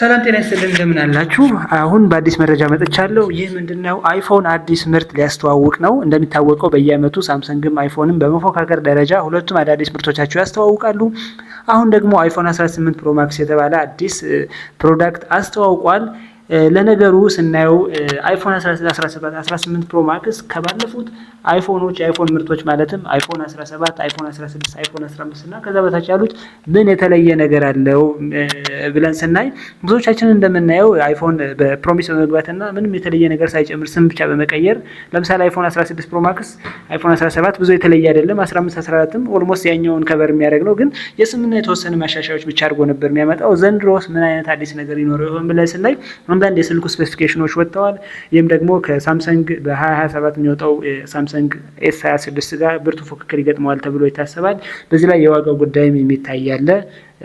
ሰላም ጤና ይስጥልን፣ እንደምን አላችሁ? አሁን በአዲስ መረጃ መጥቻለሁ። ይህ ምንድነው? አይፎን አዲስ ምርት ሊያስተዋውቅ ነው። እንደሚታወቀው በየዓመቱ ሳምሰንግም አይፎንም በመፎካከር ደረጃ ሁለቱም አዳዲስ ምርቶቻቸው ያስተዋውቃሉ። አሁን ደግሞ አይፎን 18 Pro Max የተባለ አዲስ product አስተዋውቋል። ለነገሩ ስናየው አይፎን 18 Pro Max ከባለፉት አይፎኖች፣ የአይፎን ምርቶች ማለትም አይፎን 17፣ አይፎን 16፣ አይፎን 15 እና ከዛ በታች ያሉት ምን የተለየ ነገር አለው ብለን ስናይ፣ ብዙዎቻችን እንደምናየው አይፎን በ promise በመግባትና ምንም የተለየ ነገር ሳይጨምር ስም ብቻ በመቀየር፣ ለምሳሌ አይፎን 16 Pro Max አይፎን 17 ብዙ የተለየ አይደለም። 15፣ 14ም almost ያኛውን cover የሚያደርግ ነው፣ ግን የስምና የተወሰነ ማሻሻያዎች ብቻ አድርጎ ነበር የሚያመጣው። ዘንድሮስ ምን አይነት አዲስ ነገር ይኖረው ይሆን ብለን ስናይ አንዳንድ የስልኩ specification ኖች ወጥተዋል። ይህም ደግሞ ከሳምሰንግ በ2027 የሚወጣው ሳምሰንግ S 26 ጋር ብርቱ ፉክክር ይገጥመዋል ተብሎ ይታሰባል። በዚህ ላይ የዋጋው ጉዳይም የሚታይ ያለ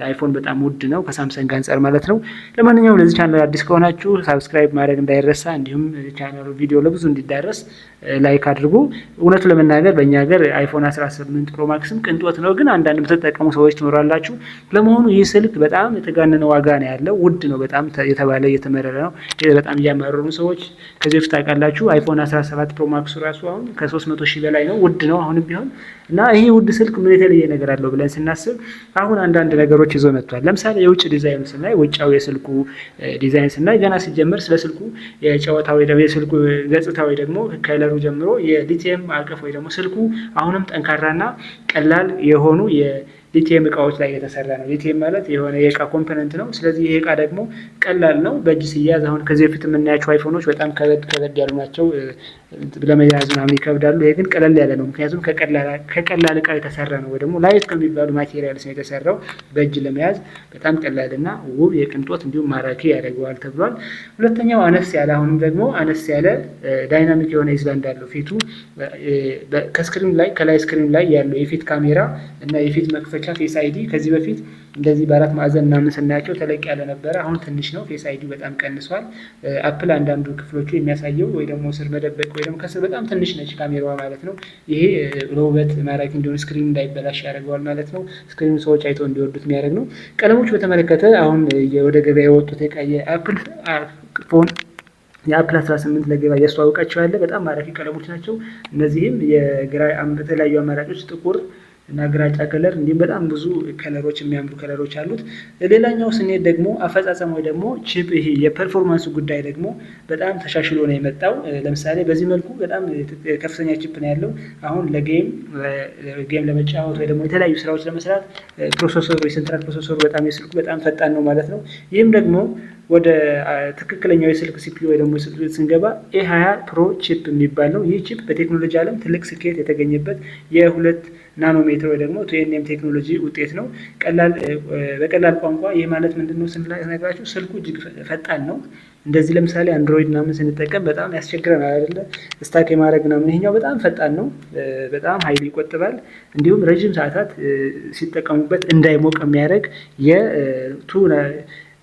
አይፎን በጣም ውድ ነው ከሳምሰንግ አንጻር ማለት ነው። ለማንኛውም ለዚህ ቻናል አዲስ ከሆናችሁ subscribe ማድረግ እንዳይረሳ፣ እንዲሁም ቻናሉ ቪዲዮ ለብዙ እንዲዳረስ like አድርጉ። እውነቱ ለመናገር በእኛ ሀገር አይፎን 18 Pro Max ም ቅንጦት ነው፣ ግን አንዳንድ የምትጠቀሙ ሰዎች ትኖራላችሁ። ለመሆኑ ይህ ስልክ በጣም የተጋነነ ዋጋ ነው ያለው፣ ውድ ነው በጣም የተባለ እየተመረረ ነው። በጣም እያማረሩ ሰዎች ከዚህ በፊት ታውቃላችሁ። አይፎን 17 Pro Max ኡ ራሱ አሁን ከ300 ሺህ በላይ ነው፣ ውድ ነው አሁንም ቢሆን። እና ይሄ ውድ ስልክ ምን የተለየ ነገር አለው ብለን ስናስብ አሁን አንዳንድ ነገሮች ይዞ መጥቷል። ለምሳሌ የውጭ ዲዛይኑ ስናይ፣ ውጫዊ የስልኩ ዲዛይን ስናይ፣ ገና ሲጀመር ስለ ስልኩ የጨዋታ ወይ ደግሞ የስልኩ ገጽታ ወይ ደግሞ color ኡ ጀምሮ የሊቲየም አቀፍ ወይ ደግሞ ስልኩ አሁንም ጠንካራና ቀላል የሆኑ የሊቲየም እቃዎች ላይ የተሰራ ነው። ሊቲየም ማለት የሆነ የእቃ component ነው። ስለዚህ ይሄ እቃ ደግሞ ቀላል ነው በእጅ ሲያዝ። አሁን ከዚህ በፊት የምናያቸው አይፎኖች በጣም ከበድ ከበድ ያሉ ናቸው፣ ለመያዝ ምናምን ይከብዳሉ። ይሄ ግን ቀለል ያለ ነው፣ ምክንያቱም ከቀላል እቃ የተሰራ ነው፣ ወይ ደግሞ light ከሚባሉ materials ነው የተሰራው። በእጅ ለመያዝ በጣም ቀላል እና ውብ፣ የቅንጦት እንዲሁም ማራኪ ያደርገዋል ተብሏል። ሁለተኛው አነስ ያለ፣ አሁንም ደግሞ አነስ ያለ dynamic የሆነ island አለው። ፊቱ ከ screen ላይ፣ ከላይ screen ላይ ያለው የፊት ካሜራ እና የፊት መክፈቻ Face ID ከዚህ በፊት እንደዚህ በአራት ማዕዘን ምናምን ስናያቸው ተለቅ ያለ ነበረ። አሁን ትንሽ ነው። Face ID በጣም ቀንሷል። አፕል አንዳንዱ ክፍሎቹ የሚያሳየው ወይ ደግሞ ስር መደበቅ ወይ ደግሞ ከስር በጣም ትንሽ ነች ካሜራዋ ማለት ነው። ይሄ ለውበት ማራኪ እንዲሆን፣ screen እንዳይበላሽ ያደርገዋል ማለት ነው። Screen ኑ ሰዎች አይተው እንዲወዱት የሚያደርግ ነው። ቀለሞች በተመለከተ አሁን ወደ ገበያ የወጡት የአፕል phone የአፕል 18 ለገበያ እያስተዋወቃቸው ያለ በጣም ማራኪ ቀለሞች ናቸው። እነዚህም በተለያዩ አማራጮች ጥቁር እና ግራጫ color እንዲሁም በጣም ብዙ color ኦች፣ የሚያምሩ color ኦች አሉት። ሌላኛው ስንሄድ ደግሞ አፈጻጸም ወይ ደግሞ chip፣ ይሄ የ performance ኡ ጉዳይ ደግሞ በጣም ተሻሽሎ ነው የመጣው። ለምሳሌ በዚህ መልኩ በጣም ከፍተኛ chip ነው ያለው። አሁን ለ game ለመጫወት ወይ ደግሞ የተለያዩ ስራዎች ለመስራት processor ኡ፣ የ central processor ኡ በጣም የስልኩ በጣም ፈጣን ነው ማለት ነው። ይህም ደግሞ ወደ ትክክለኛው የስልክ CPU ወይ ደግሞ ስልክ ስንገባ A20 Pro chip የሚባል ነው። ይህ chip በቴክኖሎጂ ዓለም ትልቅ ስኬት የተገኘበት የ2 ናኖሜትር ወይ ደግሞ 2 nm ቴክኖሎጂ ውጤት ነው። በቀላል ቋንቋ ይህ ማለት ምንድን ነው ስንነግራችሁ ስልኩ እጅግ ፈጣን ነው። እንደዚህ ለምሳሌ አንድሮይድ ምናምን ስንጠቀም በጣም ያስቸግረናል አይደለ? Stuck የማድረግ ምናምን። ይሄኛው በጣም ፈጣን ነው። በጣም ኃይል ይቆጥባል። እንዲሁም ረጅም ሰዓታት ሲጠቀሙበት እንዳይሞቅ የሚያደርግ የ two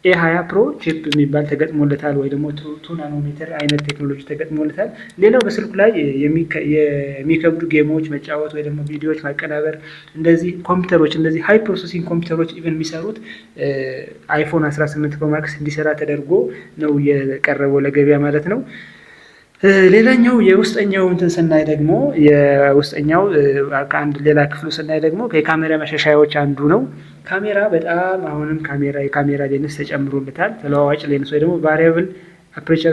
A20 Pro chip የሚባል ተገጥሞለታል፣ ወይ ደግሞ 2 ናኖሜትር አይነት ቴክኖሎጂ ተገጥሞለታል። ሌላው በስልኩ ላይ የሚከብዱ game ኦች መጫወት ወይ ደግሞ ቪዲዮዎች ማቀናበር፣ እንደዚህ ኮምፒውተሮች፣ እንደዚህ high processing ኮምፒውተሮች even የሚሰሩት አይፎን 18 Pro Max እንዲሰራ ተደርጎ ነው የቀረበው ለገበያ ማለት ነው። ሌላኛው የውስጠኛው እንትን ስናይ ደግሞ፣ የውስጠኛው ከአንድ ሌላ ክፍሉ ስናይ ደግሞ የካሜራ መሻሻያዎች አንዱ ነው። ካሜራ በጣም አሁንም ካሜራ የካሜራ ሌንስ ተጨምሮለታል። ተለዋዋጭ ሌንስ ወይ ደግሞ variable aperture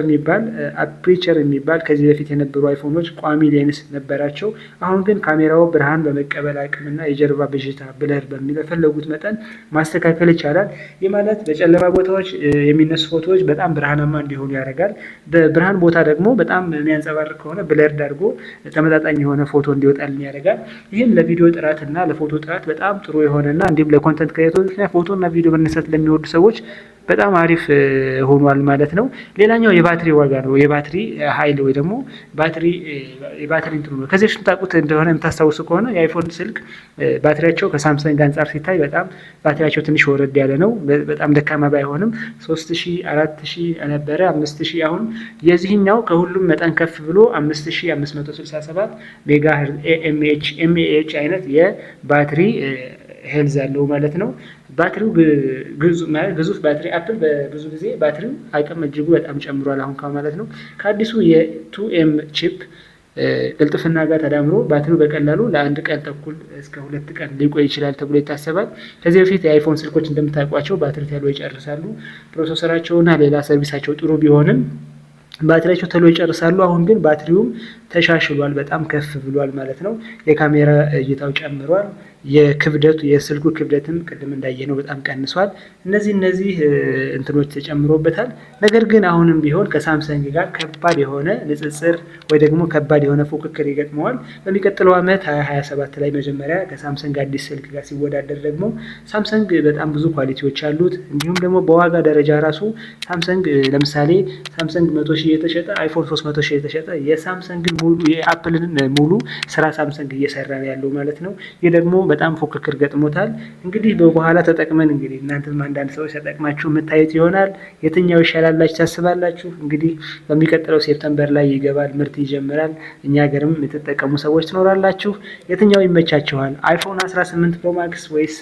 የሚባል። ከዚህ በፊት የነበሩ አይፎኖች ቋሚ ሌንስ ነበራቸው። አሁን ግን ካሜራው ብርሃን በመቀበል አቅምና የጀርባ ብዥታ blur በሚፈለጉት መጠን ማስተካከል ይቻላል። ይህ ማለት በጨለማ ቦታዎች የሚነሱ ፎቶዎች በጣም ብርሃናማ እንዲሆኑ ያደርጋል። በብርሃን ቦታ ደግሞ በጣም የሚያንጸባርቅ ከሆነ blurred አድርጎ ተመጣጣኝ የሆነ ፎቶ እንዲወጣልን ያደርጋል። ይህም ለቪዲዮ ጥራት እና ለፎቶ ጥራት በጣም ጥሩ የሆነና እንዲሁም ለ content creator ኦች፣ ፎቶ እና ቪዲዮ መነሳት ለሚወዱ ሰዎች በጣም አሪፍ ሆኗል ማለት ነው። ሌላኛው የባትሪ ዋጋ ነው። የባትሪ ኃይል ወይ ደግሞ ባትሪ የባትሪ እንትኑ ነው። ከዚህ በፊት ታውቁት እንደሆነ፣ የምታስታውሱ ከሆነ የአይፎን ስልክ ባትሪያቸው ከሳምሰንግ አንጻር ሲታይ በጣም ባትሪያቸው ትንሽ ወረድ ያለ ነው። በጣም ደካማ ባይሆንም 3000፣ 4000 ነበረ፣ 5000። አሁን የዚህኛው ከሁሉም መጠን ከፍ ብሎ 5567 mega mAh አይነት የባትሪ health አለው ማለት ነው። ባትሪው ግዙፍ ባትሪ፣ አፕል በብዙ ጊዜ ባትሪው አቅም እጅጉ በጣም ጨምሯል አሁን ማለት ነው። ከአዲሱ የ 2M chip ቅልጥፍና ጋር ተዳምሮ ባትሪው በቀላሉ ለአንድ ቀን ተኩል እስከ 2 ቀን ሊቆይ ይችላል ተብሎ ይታሰባል። ከዚህ በፊት የአይፎን ስልኮች እንደምታውቋቸው ባትሪ ቶሎ ይጨርሳሉ። Processor ኣቸውና ሌላ service ኣቸው ጥሩ ቢሆንም ባትሪያቸው ቶሎ ይጨርሳሉ። አሁን ግን ባትሪውም ተሻሽሏል፣ በጣም ከፍ ብሏል ማለት ነው። የካሜራ እይታው ጨምሯል። የክብደቱ የስልኩ ክብደትም ቅድም እንዳየነው በጣም ቀንሷል። እነዚህ እንትኖች ተጨምሮበታል። ነገር ግን አሁንም ቢሆን ከሳምሰንግ ጋር ከባድ የሆነ ንጽጽር ወይ ደግሞ ከባድ የሆነ ፉክክር ይገጥመዋል። በሚቀጥለው ዓመት 2027 ላይ መጀመሪያ ከሳምሰንግ አዲስ ስልክ ጋር ሲወዳደር ደግሞ ሳምሰንግ በጣም ብዙ quality ዎች አሉት። እንዲሁም ደግሞ በዋጋ ደረጃ ራሱ ሳምሰንግ፣ ለምሳሌ ሳምሰንግ 100,000 የተሸጠ፣ አይፎን 300,000 የተሸጠ፣ የሳምሰንግን ሙሉ የአፕልን ሙሉ ስራ ሳምሰንግ እየሰራ ነው ያለው ማለት ነው። ይህ ደግሞ በጣም ፉክክር ገጥሞታል። እንግዲህ በኋላ ተጠቅመን እንግዲህ እናንተም አንዳንድ ሰዎች ተጠቅማችሁ የምታዩት ይሆናል። የትኛው ይሻላላችሁ ታስባላችሁ? እንግዲህ በሚቀጥለው September ላይ ይገባል፣ ምርት ይጀምራል። እኛ ሀገርም የምትጠቀሙ ሰዎች ትኖራላችሁ። የትኛው ይመቻችኋል? አይፎን 18 Pro Max ወይስ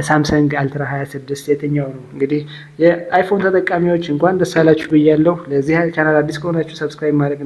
ሳምሰንግ Ultra 26 የትኛው ነው? እንግዲህ የአይፎን ተጠቃሚዎች እንኳን ደስ አላችሁ ብያለሁ። ለዚህ ቻናል አዲስ ከሆናችሁ subscribe ማድረግ